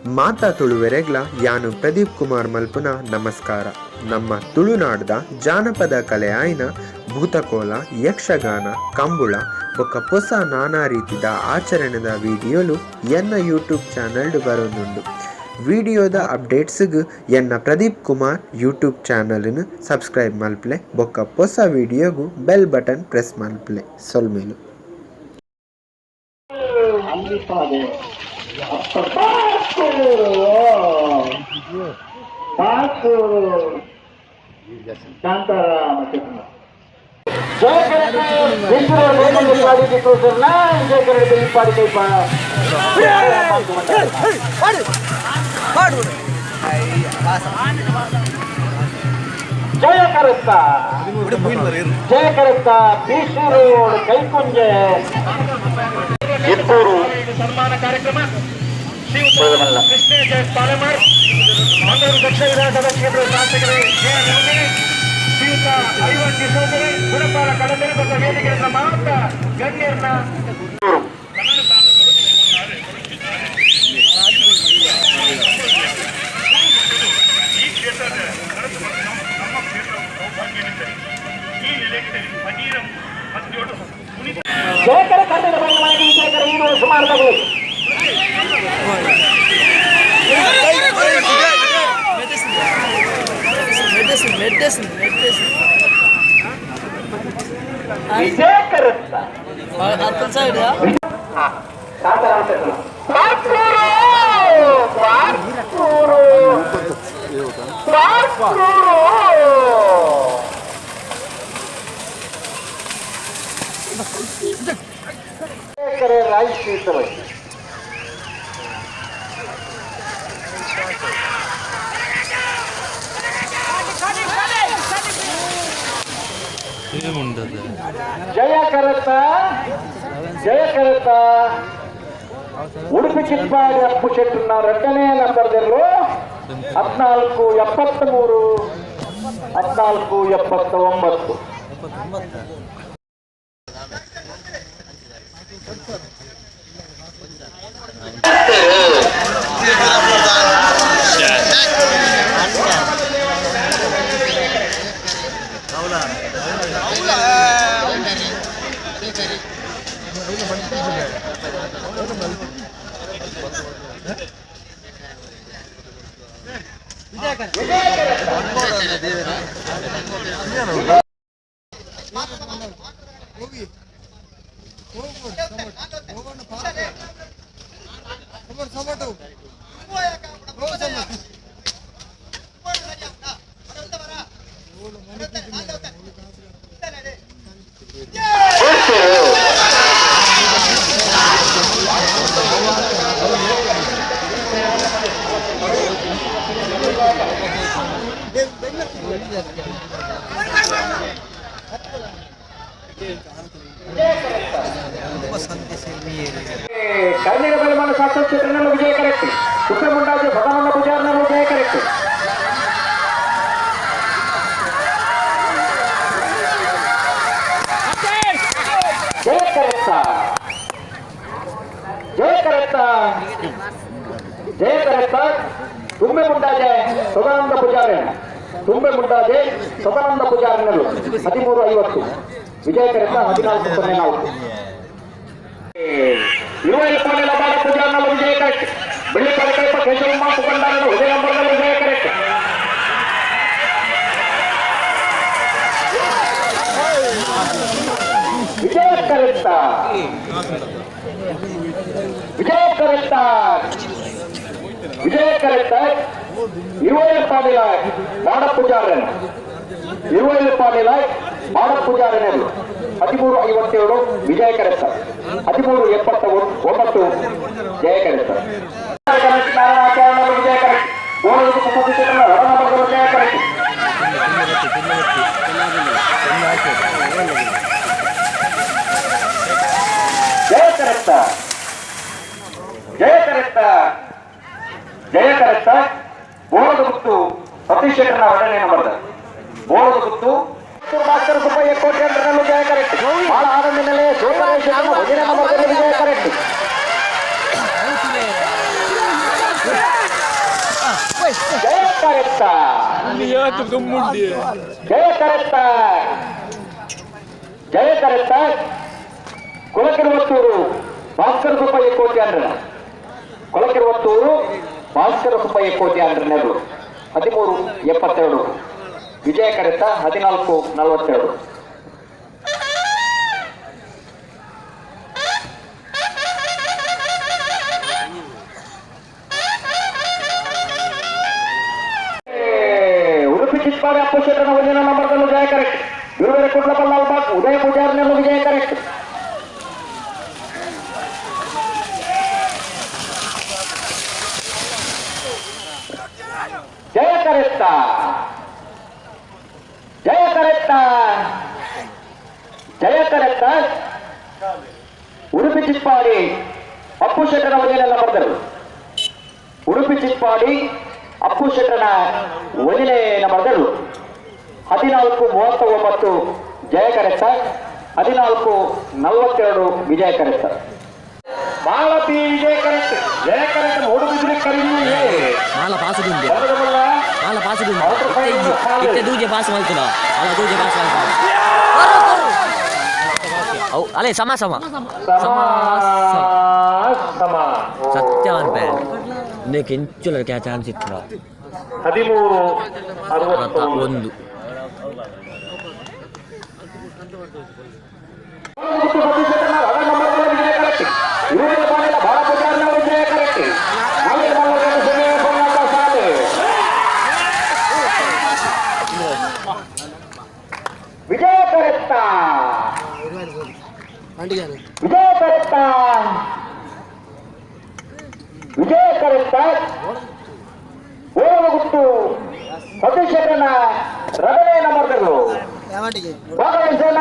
ಮಾತಾ ತುಳುವೆರೆಗ್ಲ ಯಾನು ಪ್ರದೀಪ್ ಕುಮಾರ್ ಮಲ್ಪುನ ನಮಸ್ಕಾರ. ನಮ್ಮ ತುಳುನಾಡ್ದ ಜಾನಪದ ಕಲೆ ಆಯಿನ ಭೂತಕೋಲ, ಯಕ್ಷಗಾನ, ಕಂಬುಳ ಬೊಕ್ಕ ಪೊಸ ನಾನಾ ರೀತಿದ ಆಚರಣೆದ ವಿಡಿಯೋಲು ಎನ್ನ ಯೂಟ್ಯೂಬ್ ಚಾನಲ್ಡ್ ಬರೋದುಂಡು. ವಿಡಿಯೋದ ಅಪ್ಡೇಟ್ಸ್ಗ್ ಎನ್ನ ಪ್ರದೀಪ್ ಕುಮಾರ್ ಯೂಟ್ಯೂಬ್ ಚಾನಲ್ನ್ ಸಬ್ಸ್ಕ್ರೈಬ್ ಮಲ್ಪಲೆ ಬೊಕ್ಕ ಪೊಸ ವಿಡಿಯೋಗು ಬೆಲ್ ಬಟನ್ ಪ್ರೆಸ್ ಮಲ್ಪಲೆ. ಸೊಲ್ಮೆಲು. ಅಂಬಿಪಾದೆ ಅಪ್ಪ ಬಾಕೂರು ಬಾಕೂರು ಶಾಂತಾರಾಮ. ಜಯ ಕರೆತ್ತ, ಜಯ ಕರೆತ್ತ, ಬಿ ಸಿ ರೋಡ್, ಕೈಕುಂಜೆ, ಇಬ್ಬರು. ಸನ್ಮಾನ ಕಾರ್ಯಕ್ರಮ ಶ್ರೀಯುತ ಕೃಷ್ಣ ಜಯ ಪಾಲೆಮಾರ್, ಮಂಗಳೂರು ದಕ್ಷಿಣ ವಿಧಾನಸಭಾ ಕ್ಷೇತ್ರದ ಶಾಸಕರು ಜೆ ನಂದಿನಿ, ಶ್ರೀಯುತ ಐವನ್ ಡಿಸೋಜರೆ, ಗುಣಪಾಲ ಕಡಂಬೆರೆ ಮತ್ತು ವೇದಿಕೆಯ ಮಾತ ಗಣ್ಯರನ್ನ. ಈ ಕ್ಷೇತ್ರದ ನಮ್ಮ ಕ್ಷೇತ್ರ ಸೌಭಾಗ್ಯವೆಂದರೆ ಈ ನೆಲೆಗೆ ಪನೀರಂ ಮಧ್ಯೋಡು ಪುನೀತ. ಜಯಕರ ಕನ್ನಡ ಮನೆಗೆ ವಿಜಯಕರ ಈರು ಸುಮಾರು ತಗಲಿ. మెట్టేసింది, మెట్టేసింది, మెట్టేసింది. ವಿಜಯ ಕರೆತ್ತ. అత్తల సైడ్. ಶಾಂತಾರಾಮ ಶೆಟ್ಟರು. ಬಾಕೂರು ಬಾಕೂರು ಬಾಕೂರು. ಜಯಕರ ರಾಜ್ ತೀರ್ಥವಾಗಿ. ಜಯ ಕರತ್ತ, ಜಯ ಕರತ್ತ, ಉಡುಪಿ ಚಿಪ್ಪಾಡಿ ಅಪ್ಪು ಶೆಟ್ಟರ್ನ ಎರಡನೇ ನಂಬರ್ದಲ್ಲೂ 14.73, 14.79. ಕರ್ನೀರ ಬಲಿಮಾನ ಶಾಸಕ ಕ್ಷೇತ್ರನಲ್ಲೂ ವಿಜಯ ಕರೆಕ್ಟ್. ಸುಪ್ರಮುಂಡಾಜೆ ಸದಾನಂದ ಪೂಜಾರನಲ್ಲೂ ಜಯ ಕರೆಕ್ಟ್. ಜಯ ಕರೆಕ್ಟ, ಜಯ ಕರೆಕ್ಟ, ಜಯ ಕರೆಕ್ಟ. ತುಂಬೆ ಮುಂಡಾಜೆ ಸದಾನಂದ ಪೂಜಾರಿ, ತುಂಬೆ ಮುಂಡಾಜೆ ಸದಾನಂದ ಪೂಜಾರಿನಲ್ಲೂ 13.50. ವಿಜಯ ಕರೆಕ್ಟ 14.04. ಇರುವೈಲ್ ಪಾಣಿಲ ಬಾಡ ಪೂಜಾರಿನಲ್ಲೂ ವಿಜಯ ಕರೆಕ್ಟ್. ಬೆಳ್ಳಿ ಕೈಪ ಕೇಶವಮ್ಮ ಪುಗಂಡಾರನು ಉದಯ ನಂಬರ್ನಲ್ಲೂ ವಿಜಯ ಕರೆಕ್ಟ್. ವಿಜಯ ಕರೆಕ್ಟ, ವಿಜಯ ಕರೆಕ್ಟ, ವಿಜಯ ಕರೆಕ್ಟ. ಇರುವೈಲ್ ಪಾಣಿಲ ಬಾಡ ಪೂಜಾರನ್, ಇರುವೈಲ್ ಪಾಣಿಲ ಬಾಡ ಪೂಜಾರನಲ್ಲೂ 13.57 ವಿಜಯ ಕರೆಕ್ಟ, 13.79 ಜಯ ಕರೆಕ್ಟ. ವಿಜಯ ಕರೆಕ್ಟ್. ಜಯ ಕರೆಕ್ಟ್. ಜಯ ಕರೆಕ್ಟ, ಜಯ ಕರೆಕ್ಟ, ಜಯ ಕರೆಕ್ಟ. ಬೋಳದ ಗುತ್ತು ಸತೀಶ್ ಶೆಟ್ಟರ್ನ ಎರಡನೇ ನಂಬರ್ದ ಬೋಳದ ಗುತ್ತು ಭಾಸ್ಕರ ಸುಬ್ಬಯ್ಯ ಕೋಟ್ಯಾಂಡ್ರನಲ್ಲೂ ಜಯ ಕರೆಕ್ಟ್. ಬಹಳ ಆನಂದ ನೆಲೆ ಸೋಮರೇಶ್ ಒಂದನೇ ನಂಬರ್ದಲ್ಲಿ ವಿಜಯ ಕರೆಕ್ಟ್. ಕರೆತ್ತ, ಜಯ ಕರೆತ್ತ, ಜಯ ಕರೆತ್ತ. ಕೊಳಕಿರುವತ್ತೂರು ಭಾಸ್ಕರ ಸುಬ್ಬಯ್ಯ ಕೋಟಿ ಅಂದ್ರೆ, ಕೊಳಕಿರುವತ್ತೂರು ಭಾಸ್ಕರ ಸುಬ್ಬಯ್ಯ ಕೋಟಿ ಅಂದ್ರೆ 13.72. ವಿಜಯ ಕರೆತ್ತ 14.42. ಉಡುಪಿ ಚಿತ್ಪಾಡಿ ಅಪ್ಪು ಶೆಟ್ಟನ ಒಂದಿನ ನಂಬರ್ದಲ್ಲೂ ಜಯ ಕರೆಕ್ಟ್. ಗುರುವೇರ ಕುಡ್ಲ ಬಲ್ಲಾಲ್ ಬಾಗ್ ಉದಯ ಪೂಜಾರಿನಲ್ಲೂ ವಿಜಯ ಕರೆಕ್ಟ್. ಜಯ ಕರೆತ್ತ, ಜಯ ಕರೆತ್ತ, ಜಯ ಕರೆತ್ತ. ಉಡುಪಿ ಚಿತ್ಪಾಡಿ ಅಪ್ಪು ಶೆಟ್ಟನ ಒಂದಿನ ನಂಬರ್ದರು. ಉಡುಪಿ ಚಿತ್ಪಾಡಿ ಅಪ್ಪು ಶೆಟ್ಟನ ಒಂದನೇ ನಂಬರ್ದರು. 14.39 ಜಯ ಕರೆತ್ತ, 14.42 ವಿಜಯ ಕರೆತ್ತ. ಮಾಲತಿ ವಿಜಯ ಕರೆಕ್ಟ್, ಜಯ ಕರೆಕ್ಟ್. ಮೂಡುಬಿದ್ರೆ ಕರಿಮಿ. ಮಾಲ ಪಾಸ್ ದುಂದೆ, ಮಾಲ ಪಾಸ್ ದುಂದೆ. ಇತ್ತೆ ಇಜ್ಜಿ, ಇತ್ತೆ ದೂಜೆ ಪಾಸ್ ಮಲ್ತುನ ಅಲ್ಲ, ದೂಜೆ ಪಾಸ್ ಮಲ್ತುನ. ಅವು ಅಲೆ ಸಮ ಸಮ ಸಮ. ಸಮ. ಸತ್ಯ ಅನ್ಪೆ ಇಂದಕ್ಕೆ ಎಂಚುಲ ಚಾನ್ಸ್ ಇತ್ತು. 13 1. ವಿಜಯ ಕರೆತ್ತ, ವಿಜಯ ಕರೆತ್ತ, ವಿಜಯ ಕರೆತ್ತ. ಓರವಗುತ್ತು ಸತೀಶನ ರಡನೇ ನಂಬರ್ಗಳು ಭಾಗವಹಿಸೋಣ.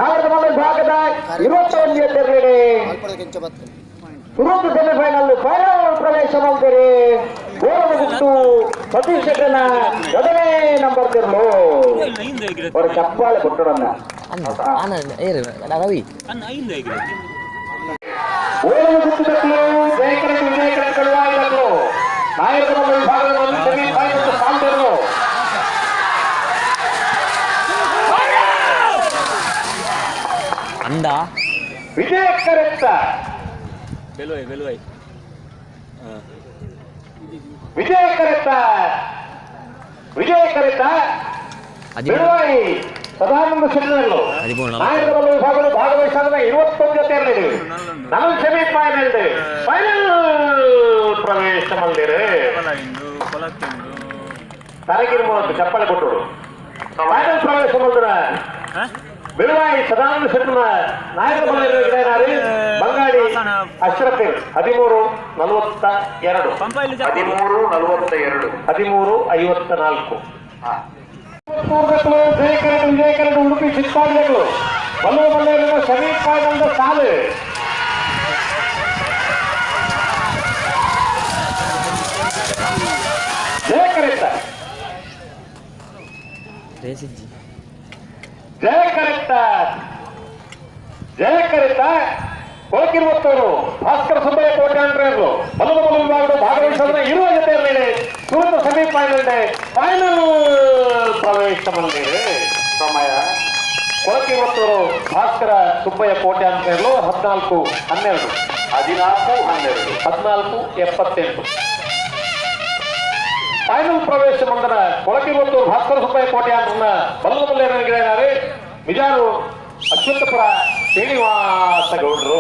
ನಾಲ್ಕು ಭಾಗದ 21 ಎತ್ತರಗಡೆ ಸುರುಕು ಸೆಮಿಫೈನಲ್ ಫೈನಲ್ ಪ್ರವೇಶ ಮಾಡ್ತೀರಿ. ಓರವಗುತ್ತು ಸತೀಶನ ರಡನೇ ನಂಬರ್ ತಿರ್ಲು ஒரு ಚಪ್ಪಾಳೆ ಕೊಟ್ಟಡನ್ನ. ಅಣ್ಣ ಅಣ್ಣ ಏರು ರವಿ. ಓರವಗುತ್ತದಕ್ಕೂ ಜಯಕರ ವಿಜಯಕರ ಕಳುವಾಯಿದಕ್ಕೂ ನಾಯಕರ ವಿಭಾಗದ ಒಂದು ಸೆಮಿಫೈನಲ್ ಸಾಲ್ತಿರ್ಲು. ಅಂದ. ವಿಜಯ ಕರೆತ್ತ, ವಿಜಯ ಕರೆತ್ತ, ವಿಜಯ ಕರೆತ್ತ. 13. ಬಿಡುವಾಯಿ ಸದಾನಂದ ಶೆಟ್ಟರು. 13. ನಾಯಕರ ವಿಭಾಗದ ಭಾಗವಹಿಸಿದ 21 ಜೊತೆ ನಾನು ಸೆಮಿಫೈನಲ್ ಫೈನಲ್ ಪ್ರವೇಶ ಮಲ್ದಿರು. ತರಗಿರುವ ಚಪ್ಪಳೆ ಕೊಟ್ಟರು. ಫೈನಲ್ ಪ್ರವೇಶ ಮಲ್ದಿರ ಬಿಳುವಾಯಿ ಸದಾನಂದ ಶೆಟ್ಟನ ನಾಯಕರ ಬಂಗಾಡಿ ಅಶ್ರಫ್ 13.42. 13.42. 13.54. ಜಯಕರಣ ವಿಜಯಕರಣ. ಉಡುಪಿ ಚಿತ್ಪಾಡಿಗಳು ಬಲ್ಲ ಬಲ್ಲ ಸೆಮಿಫೈನಲ್ ಸಾಲು. ಜಯಕರಿತ, ರೇಸ್ ಇಜ್ಜಿ. ಜಯಕರಿತ, ಜಯಕರಿತ. ಕೊಳಕಿರುವತ್ತವರು ಭಾಸ್ಕರ ಸುಬ್ಬಯ್ಯ ಕೋಟ್ಯಾಂಡ್ರರು ಬಲ ಬಲ ವಿಭಾಗದ ಭಾಗವಹಿಸೋದನ್ನ ಇರುವ ಜೊತೆಯಲ್ಲಿ ಸುರತ ಸೆಮಿಫೈನಲ್ ಫೈನಲ್ ಪ್ರವೇಶ ಬಂದಿದೆ. ಸಮಯ ಕೊಳಕಿರುವತ್ತವರು ಭಾಸ್ಕರ ಸುಬ್ಬಯ್ಯ ಕೋಟ್ಯಾಂಡ್ರರು 14.12. 14.12. 14.78. ಫೈನಲ್ ಪ್ರವೇಶ ಮಂದನ ಕೊಳಕಿರುವತ್ತೂರು ಭಾಸ್ಕರ ಸುಬ್ಬಯ್ಯ ಕೋಟ್ಯಾಂಡ್ರನ್ನ ಬಲ್ಲ ಬಲ್ಲೆ ಮಿಜಾರು ಅಚ್ಯುತಪುರ ಶ್ರೀನಿವಾಸ ಗೌಡರು.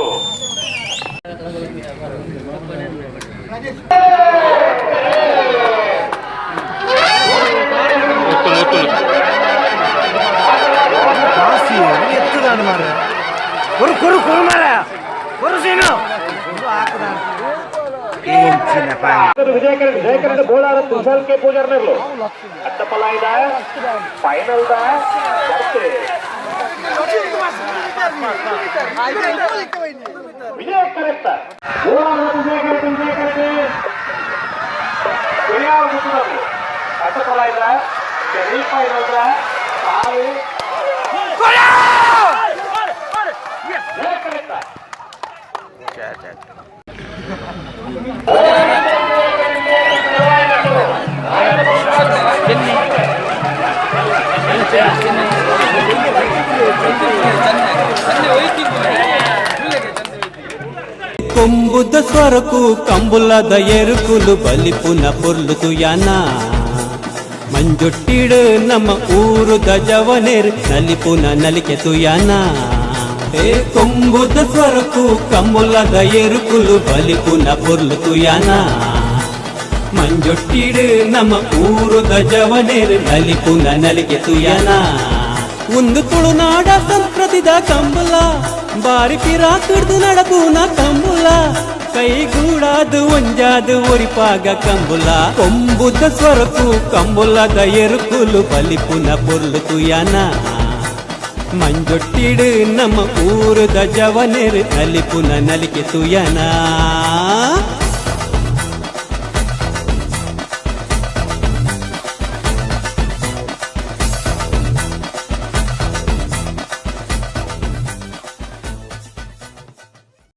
ವಿಜಯಕರ ವಿಜಯಕರ ಬೋಳಾರ ಕುಶಾಲ್ ಕೆ ಪೂಜಾರ್ನರ್ಲು ಅಟ್ಟಪಲಾಯ್ದ final the Vijaya correct. Vijaya correct, Vijaya correct. ಅಟ್ಟಪಲಾಯ್ದ ಸೆಮಿಫೈನಲ್ the ಸಾಲು. ಜಯ ಕರೆಕ್ಟ. ಕೊಂಬುದ ಸ್ವರಕು ಕಂಬುಲದ ಎರುಕುಲು ಬಲಿಪುನ ಪೊರ್ಲು ತುಯಾನ. ಮಂಜೊಟ್ಟಿಡು ನಮ್ಮ ಊರುದ ಜವನೆರ್ ನಲಿಪುನ ನಲಿಕೆ ತುಯಾನ. ಏ ಕೊಂಬುದ ಸ್ವರಕು ಕಂಬುಲದ ಎರುಕುಲು ಬಲಿಪುನ ಪೊರ್ಲು ತುಯಾನ. ಮಂಜೊಟ್ಟಿಡು ನಮ್ಮ ಊರುದ ಜವನೆರ್ ನಲಿಪುನ ನಲಿಕೆ ತುಯಾನ. ಒಂದು ತುಳುನಾಡ ಸಂಸ್ಕೃತಿದ ಕಂಬುಲ ಬಾರಿ ಪಿರಾಕುಡ್ದು ನಡಪುನ ಕಂಬುಲ. ಕೈಗೂಡಾದು ಒಂಜಾದು ಒರಿಪಾಗ ಕಂಬುಲ. ಕೊಂಬುದ ಸ್ವರಕು ಕಂಬುಲದ ಎರುಕುಲು ಬಲಿಪುನ ಪೊರ್ಲು ತುಯಾನ. ಮಂಜೊಟ್ಟಿಡು ನಮ್ಮ ಊರುದ ಜವನೆರ್ ನಲಿಪುನ ನಲಿಕೆ ತುಯನ.